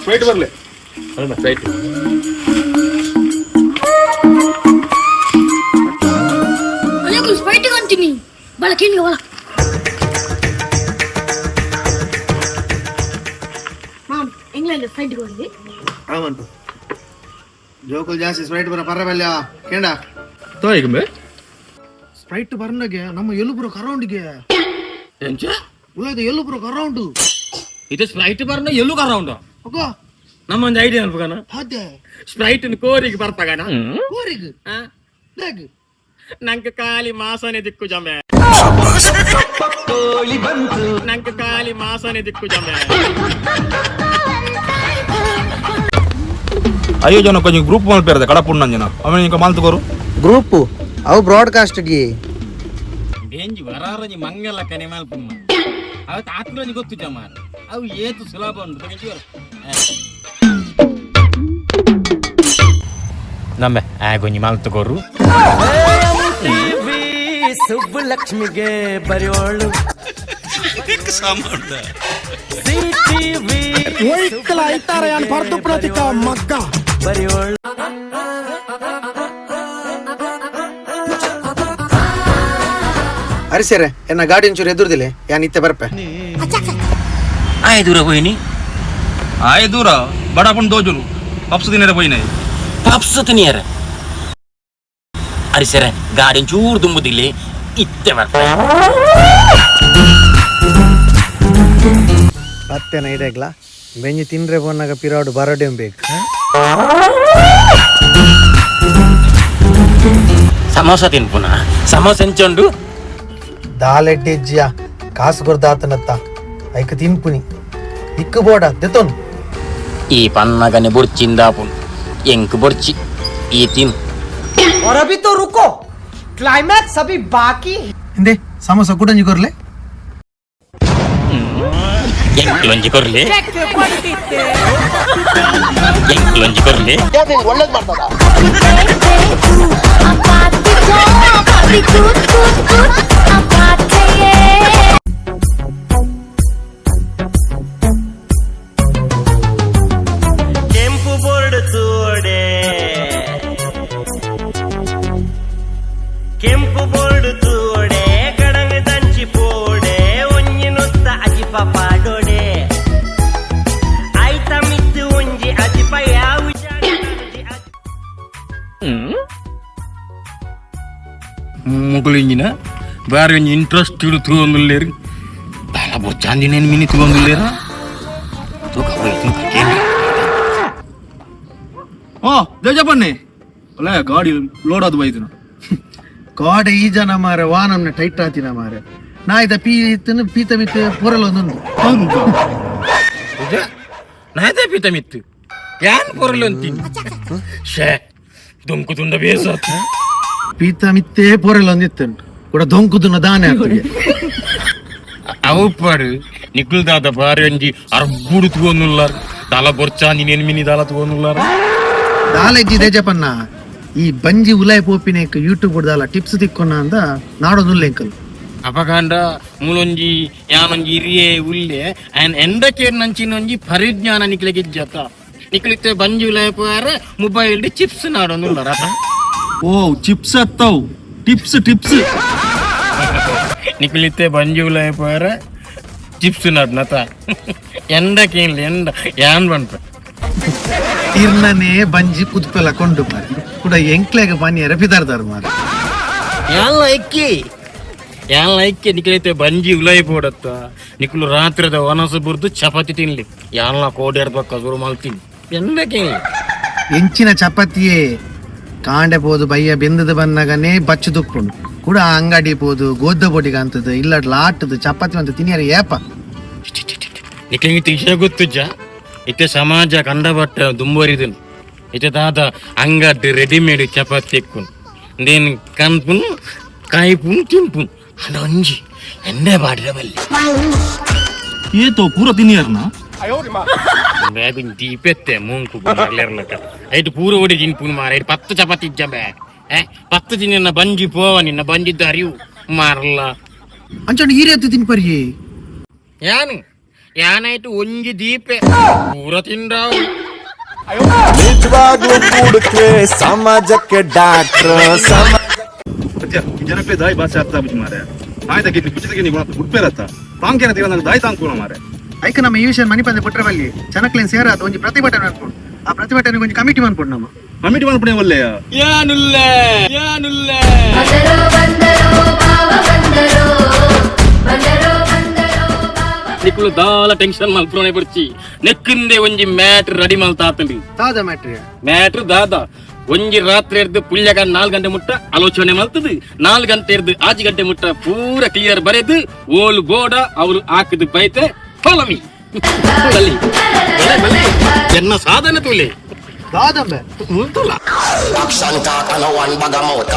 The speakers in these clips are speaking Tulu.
ಸ್ಪ್ರೈಟ್ ಬರಲಿ. ಸ್ಪ್ರೈಟ್. ಅಯ್ಯೋ, ಸ್ಪ್ರೈಟ್ ಅಂತೀನಿ, ಬಳ ಕೇಳಿ ಬಳ. ಮಾಮ್, ಇಂಗ್ಲೆಂಡ್ ಸ್ಪ್ರೈಟ್ ಹೋಗಿ. ಆಮಂಟು ಜೋಕುಲ್ ಜಾಸ್ತಿ ಸ್ಪ್ರೈಟ್ ಬರ ಪರಬಲ್ಯ ಕೇಂಡ. ತೋಯ್ಕೊಂಬೆ. ಸ್ಪ್ರೈಟ್ ಬರ್ನಗೆ ನಮ್ಮ ಎಲ್ಲುಪುರ ಕರೌಂಡ್ಗೆ. ಎಂಚ? ಉಳ್ಳದ ಎಲ್ಲುಪುರ ಕರೌಂಡು. ಇದು ಸ್ಪ್ರೈಟ್ ಬರ್ನ ಎಲ್ಲೂ ಕರೌಂಡು. ಅಕ್ಕ. ನಮ್ಮ ಒಂದು ಐಡಿಯಾ ಅನ್ಪಗನ. ಅದೇ. ಸ್ಪ್ರೈಟ್ ಕೋರಿಗೆ ಬರ್ಪಗನ. ಕೋರಿಗ್ ದಾಗ್? ನಂಗೆ ಖಾಲಿ ಮಾಸನೆ ದಿಕ್ಕು ಜಮೆ, ನಂಗೆ ಖಾಲಿ ಮಾಸನೆ ದಿಕ್ಕು ಜಮೆ. ಅಯ್ಯೋ ಜನ, ಕೊಂಚ ಗ್ರೂಪ್ ಮಲ್ಪೇರದ ಕಡಪುಣ್ಣ ಜನ ಅವನ ಇಂಕ ಮಾಲ್ತುಕೋರು. ಗ್ರೂಪ್ ಅವು ಬ್ರಾಡ್ಕಾಸ್ಟ್ ಗೆ. ಬೇಂಜಿ ವರಾರಂಜಿ ಮಂಗಲ ಕನೆ ಮಲ್ಪುಮ್ಮ ಅವತ್ತು ಆತ್ಮಂಜಿ ಗೊತ್ತು ಜಮಾರ್ ಅವು ಏತು ಸುಲಭ ಉಂಟು. ನಂಬೆ ಆಗೊಂಜಿ ಮಲ್ತುಕೋರು. ಅರಿಸೇರೆ, ಎನ್ನ ಗಾಡಿ ಒಂಚೂರು ಎದುರ್ದಿಲ್ಲ, ಯಾನ್ ಇತ್ತೆ ಬರ್ಪೆ. ಆಯ್ ದೂರ ಹೋಯ್ನಿ. ಆಯ್ ದೂರ ಬಡಪುಣ್ ದೋಜುನು ಪಪ್ಸ್ ತಿನ್ನರೆ ಪೋಯಿನ. ಪಪ್ಸ್ ತಿನಿಯರ? ಅರಿಸರೆ, ಗಾಡಿ ಚೂರು ದುಂಬುದಿಲ್ಲ, ಇತ್ತೆ ಬರ್ತ. ಪತ್ತೆನ ಇಡಗ್ಲ ಬೆಂಜಿ ತಿಂದ್ರೆ ಬನ್ನಾಗ ಪಿರಾಡು ಬರಡೇಂ ಬೇಕು. ಸಮೋಸ ತಿನ್ಪುನ? ಸಮೋಸ ಎಂಚುಂಡು? ದಾಲೆಡ್ಡೆಜ್ಜಿಯ ಕಾಸು ಕೊರ್ದಾತನತ್ತ ಐಕ ತಿನ್ಪುನಿ ಇಕ್ಕು ಬೋಡ ದೆತೊನ್. ಈ ಪನ್ನಗನೆ ಬೊರ್ಚಿಂದಾಪುನ್ ಎಂಕ್ ಬೊರ್ಚಿ ಈ ತಿನ್. और अभी तो रुको, क्लाइमैक्स अभी बाकी है। ಹಿಂದೆ ಸಮೋಸ ಕೂಡ ಕೊರ್ಲೆ. ಎಂಕ್ ಲೊಂಜಿ ಕೊರ್ಲೆ, ಎಂಕ್ ಲೊಂಜಿ ಕೊರ್ಲೆ. ಕೆಂಪು ಬೋರ್ಡ್ ತೋಡೆ, ಕೆಂಪು ಬೋರ್ಡ್ ತೋಡೆ, ಕಡಂಗ ದಂಚಿ ಪೋಡೆ, ಒಂಜಿ ನೊತ್ತ ಅಜಿಪ ಪಾಡೋಡೆ, ಆಯ್ತ ಮಿತ್ತು ಒಂಜಿ ಅಜಿಪ ಯಾವ. ಮುಗುಳಿಂಜಿನ ಬಾರಿ ಒಂಜಿ ಇಂಟ್ರೆಸ್ಟ್ ಇಡು ತೂವೊಂದುಲ್ಲೇರು. ದಾಲ ಬೊಚ್ಚಾಂದಿನೇನು ಮಿನಿ ತೂವೊಂದುಲ್ಲೇರ. ತೂಕ ಹೋಯ್, ತೂಕ ಕೇಂದ್ರ. ಓ ದೇಜಪ್ಪನ್ನೆ ಒಳ್ಳೆ ಗಾಡಿ ಲೋಡ್ ಅದು ಬೈದಿನ. ಗಾಡೆ ಈ ಜನ ಮಾರೆ, ವಾ ನಮ್ನ ಟೈಟ್ ಆತಿನ ಮಾರೆ. ನಾ ಇದ ಪೀ ಇತ್ತನು ಪೀತ ಮಿತ್ತ ಪೂರಲ್ ಒಂದೊಂದು. ನಾದೇ ಪಿತ ಮಿತ್ತು ಯಾನ್ ಪೊರಲು ಅಂತೀನಿ. ಶೇ, ದುಂಕು ತುಂಡ ಬೇಸಾತು. ಪೀತ ಮಿತ್ತೇ ಪೊರಲ್ ಒಂದಿತ್ತುಂಟು ಕೂಡ ದೊಂಕುದುನ ದಾನೆ ಆಗ್ತದೆ. ಅವು ಪಾಡು ನಿಕುಲ್ ದಾದ ಬಾರಿ ಒಂಜಿ ಅರ್ಬುಡು ತೂವೊಂದುಲ್ಲಾರ್. ದಾಲ ಬೊರ್ಚಾಂದಿನೇನು ಮಿನಿ ದಾಲ ತೂವೊಂದುಲ್ಲಾರ. ದಾಲೆಜ್ಜಿ ದೇಜಪನ್ನ, ಈ ಬಂಜಿ ಉಲಾಯ್ ಪೋಪಿನೇಕ್ ಯೂಟ್ಯೂಬ್ ದಾಲ ಟಿಪ್ಸ್ ತಿಕ್ಕೊನ ಅಂದ ನಾಡೊಂದುಲ್ಲೆ ಎಂಕಲ್. ಅಪಗಾಂಡ ಮೂಲೊಂಜಿ ಯಾನೊಂಜಿ ಇರಿಯೆ ಉಲ್ಲೆ ಆ್ಯನ್ ಎಂಡ ಕೇರ್ ನಂಚಿನ ಒಂಜಿ ಪರಿಜ್ಞಾನ ನಿಕ್ಲೆಗೆ ಇಜ್ಜತ. ನಿಕ್ಲಿತ್ತೆ ಬಂಜಿ ಉಲಾಯಪುವಾರ ಮೊಬೈಲ್ ಚಿಪ್ಸ್ ನಾಡೊಂದುಲ್ಲಾರ ಅತ. ಓ, ಚಿಪ್ಸ್ ಅತ್ತವು, ಟಿಪ್ಸ್ ಟಿಪ್ಸ್. ನಿಕ್ಲಿತ್ತೆ ಬಂಜಿ ಉಲಾಯಪುವಾರ ಚಿಪ್ಸ್ ನಾಡ್ನತ. ಎಂಡ ಕೇನ್ಲಿ ಎಂಡ ಯಾನ್ ಬಂತ. ಇರ್ನನೇ ಬಂಜಿ ಕುದ್ಪೆಲ್ಲ ಕೊಂಡು ಮಾರೆ, ಕೂಡ ಎಂಕ್ಲೆಗ ಪಾನಿಯರ ಪಿದಾರ್ದಾರ್ ಮಾರೆ. ಯಾನ್ ಐಕ್ಕಿ, ಯಾನ್ ಐಕ್ಕಿ. ನಿಕ್ಲೈತೆ ಬಂಜಿ ಉಲಾಯಿ ಪೋಡತ್ತ. ನಿಕ್ಲು ರಾತ್ರಿದ ವನಸು ಬುರ್ದು ಚಪಾತಿ ತಿನ್ಲಿ. ಯಾನ್ಲ ಕೋಡೇರ್ಬಕ್ಕ ಶುರು ಮಲ್ತೀನಿ ಎಂಡ ಕೇನ್ಲಿ. ಎಂಚಿನ ಚಪಾತಿಯೇ, ಕಾಂಡೆ ಪೋದು ಬಯ್ಯ ಬೆಂದದ ಬನ್ನಗನೇ ಬಚ್ಚು ದುಪ್ಪುಂಡು. ಕೂಡ ಅಂಗಡಿ ಪೋದು ಗೋದ್ದ ಪೊಡಿಗ ಅಂತದ ಇಲ್ಲಡ್ ಲಾಟದ ಚಪಾತಿ ಅಂತ ತಿನಿಯರ ಏಪ. ನಿಕ್ಲಿಂಗ್ ವಿಷಯ ಗೊತ್ತುಜ್ಜ? ಇತ್ತೆ ಸಮಾಜ ಕಂಡಬಟ್ಟ ದುಂಬರಿದನು. ಇತ್ತೆ ದಾದ ಅಂಗಡಿ ರೆಡಿಮೇಡ್ ಚಪಾತಿ ಎಕ್ಕುನ್ ದೇನ್ ಕನ್ಪುನ್ ಕಾಯ್ಪುನ್ ತಿನ್ಪುನ್ ಅಂಡ ಒಂಜಿ ಎಣ್ಣೆ ಬಾಡಿರ ಬಲ್ಲಿ. ಏತೋ ಪೂರ ತಿನ್ನಿಯರ್ನ? ಬ್ಯಾಗ್ ದೀಪೆತ್ತೆ ಮೂಂಕು ಮರ್ಲೆರ್ಲಕ ಐಟ್ ಪೂರ ಓಡಿ ತಿನ್ಪುನ್ ಮಾರ. ಐಟ್ 10 ಚಪಾತಿ ಇಜ್ಜ ಬೇ. ಏ, 10 ನಿನ್ನ ಬಂಜಿ ಪೋವ, ನಿನ್ನ ಬಂಜಿದ್ದ ಅರಿವು ಮಾರಲ್ಲ. ಅಂಚಂಡು ಈ ರೀತಿ ತಿನ್ಪರಿ. ಯಾನು ಯಾನಾಯ್ತು ಒಂಜಿ ದೀಪೆ ಪೂರ ತಿಂಡಾವು. ನಿಜವಾಗ್ಲೂ ಕೂಡುತ್ತೆ ಸಮಾಜಕ್ಕೆ ಡಾಕ್ಟ್ರ್ ಸಮ. ಜನಕ್ಕೆ ದಾಯಿ ಭಾಷೆ ಅರ್ಥ ಆಗುಜಿ ಮಾರೆ. ಆಯ್ತಾ, ಗಿನ್ನಿ ಕುಚಿತ ಗಿನ್ನಿ ಗುಣ ಉಡ್ಪೇರತ್ತ ತಾಂಕೇನ ತೀರ ದಾಯಿ ತಾಂಕುಣ ಮಾರೆ. ಐಕ ನಮ್ಮ ಈ ವಿಷಯ ಮಣಿಪಂದೆ ಪುಟ್ರ ಬಲ್ಲಿ ಜನಕ್ಲೇನ್ ಸೇರಾದ ಒಂಜಿ ಪ್ರತಿಭಟನೆ ಅನ್ಕೊಂಡು, ಆ ಪ್ರತಿಭಟನೆ ಒಂಜಿ ಕಮಿಟಿ ಮನ್ಪುಂಡು ನಮ್ಮ. ಕಮಿಟಿ ಮನ್ಪುಣೆ ಒಲ್ಲೆಯ. ಯಾನುಲ್ಲೆ ಯಾನುಲ್ಲೆ. ನಿಕ್ಕುಲು ದಾಲ ಟೆನ್ಷನ್ ಮಲ್ಪುಣೆ ಬರ್ಚಿ. ನೆಕ್ಕಿಂದೆ ಒಂಜಿ ಮ್ಯಾಟ್ ರೆಡಿ ಮಲ್ತಾತಂಡಿ. ದಾದ ಮ್ಯಾಟ್ರಿ? ಮ್ಯಾಟ್ರ್ ದಾದ, ಒಂಜಿ ರಾತ್ರಿ ಎರ್ದು ಪುಲ್ಯಗ 4 ಗಂಟೆ ಮುಟ್ಟ ಆಲೋಚನೆ ಮಲ್ತದು, 4 ಗಂಟೆ ಎರ್ದು 5 ಗಂಟೆ ಮುಟ್ಟ ಪೂರ ಕ್ಲಿಯರ್ ಬರೆದು ಓಲು ಬೋಡ ಅವ್ರು ಹಾಕಿದ್ ಬೈತೆ. ಫಾಲೋ ಮೀ. ಬಲಿ ಬಲೆ ಬಲೆ ಎನ್ನ ಸಾಧನೆ ತುಲೆ. ದಾದಂಬೆ? ಮುಲ್ತುಲ. Action talk and no one bag of mouth.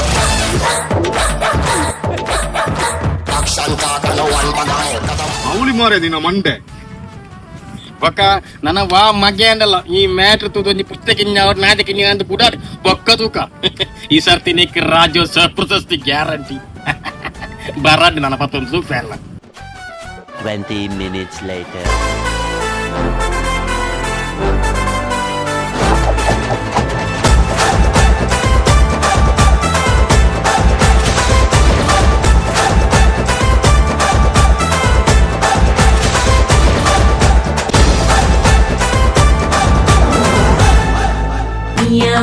Action talk and no one bag of mouth. ಅವಳಿ ಮಾರೆ ನಿನ್ನ ಮಂಡೆ. ಬೊಕ್ಕ ನನ್ನ ವಾ ಮಗೆ ಅಂದಲ್ಲ, ಈ ಮ್ಯಾಟ್ರ್ ತೂದು ಒಂಜಿ ಪುಸ್ತಕ ಅವ್ರ ನಾಟಕ ಅಂತ ಪುಡಾಡ್ ಬೊಕ್ಕ ತೂಕ. ಈ ಸರ್ತಿ ನಿಕ್ ರಾಜ್ಯೋತ್ಸವ ಪ್ರಶಸ್ತಿ ಗ್ಯಾರಂಟಿ. ಬರಾಡ್ ನನ್ನ ಪತ್ತೊಂದು ಸೂಪರ್ ಅಲ್ಲ. 20 minutes later. Meow.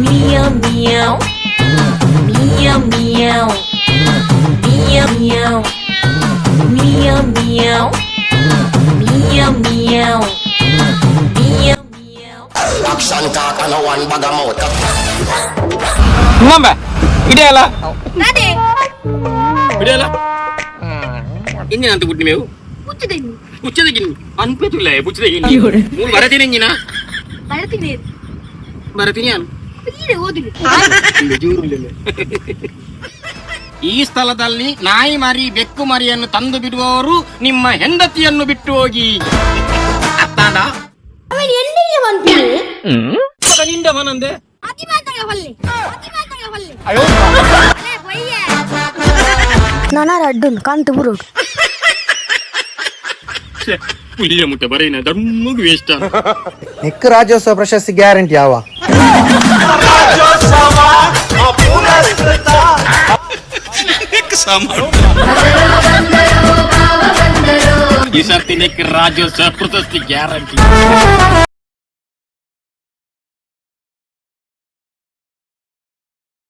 Meow meow. Meow meow. Meow meow. Meow meow. Meow meow. Meow meow. Action talk and no one bag of mouth. ಇನ್ನೊಮ್ಮೆ ಇಡಿಯಲ್ಲ. ಅದೇ. ಇಡಿಯಲ್ಲ, ಇಂಜಿನ ಅಂತ ಬಿಟ್ಟು ನೀವು. ಪುಚ್ಚದೆಂಗಿ. ಪುಚ್ಚದ ಗಿನ್ನಿ ಅನ್ಪೇತುಲ್ಲ. ಪುಚ್ಚದ ಗಿನ್ನಿ ಮೂರು ಬರತೀನಿ ಇಂಜಿನ. ಬರತೀನಿ. ಬರತೀನಿ ನಾನು. ಈರೆ ಓದಿಲ್ಲ. ಈ ಸ್ಥಳದಲ್ಲಿ ನಾಯಿ ಮರಿ ಬೆಕ್ಕು ಮರಿಯನ್ನು ತಂದು ಬಿಡುವವರು ನಿಮ್ಮ ಹೆಂಡತಿಯನ್ನು ಬಿಟ್ಟು ಹೋಗಿ ಅತ್ತಾಂಡ. ಅವನು ಎಲ್ಲಿಗೆ ಬಂತೀನಿ? ನಿಂದ ಮನಂದೆ. ಅತಿ ಮಾತಾಡ ಬಲ್ಲೆ, ಅತಿ ಮಾತಾಡ ಬಲ್ಲೆ. ಅಲೇ ಬಯ್ಯ. ನಾನಾ ರಡ್ಡುನ್ ಕಾಂತು ಬುರುಡು. ಪುಲ್ಯ ಮುಟ್ಟೆ ಬರೀನ ದಮ್ಮಗ್ ವೇಸ್ಟ್. ನೆಕ್ ರಾಜ್ಯೋತ್ಸವ ಪ್ರಶಸ್ತಿ ಗ್ಯಾರಂಟಿ ಯಾವ? ಈ ಸರ್ತಿ ನೆಕ್ ರಾಜ್ಯೋತ್ಸವ ಪ್ರಶಸ್ತಿ ಗ್ಯಾರಂಟಿ.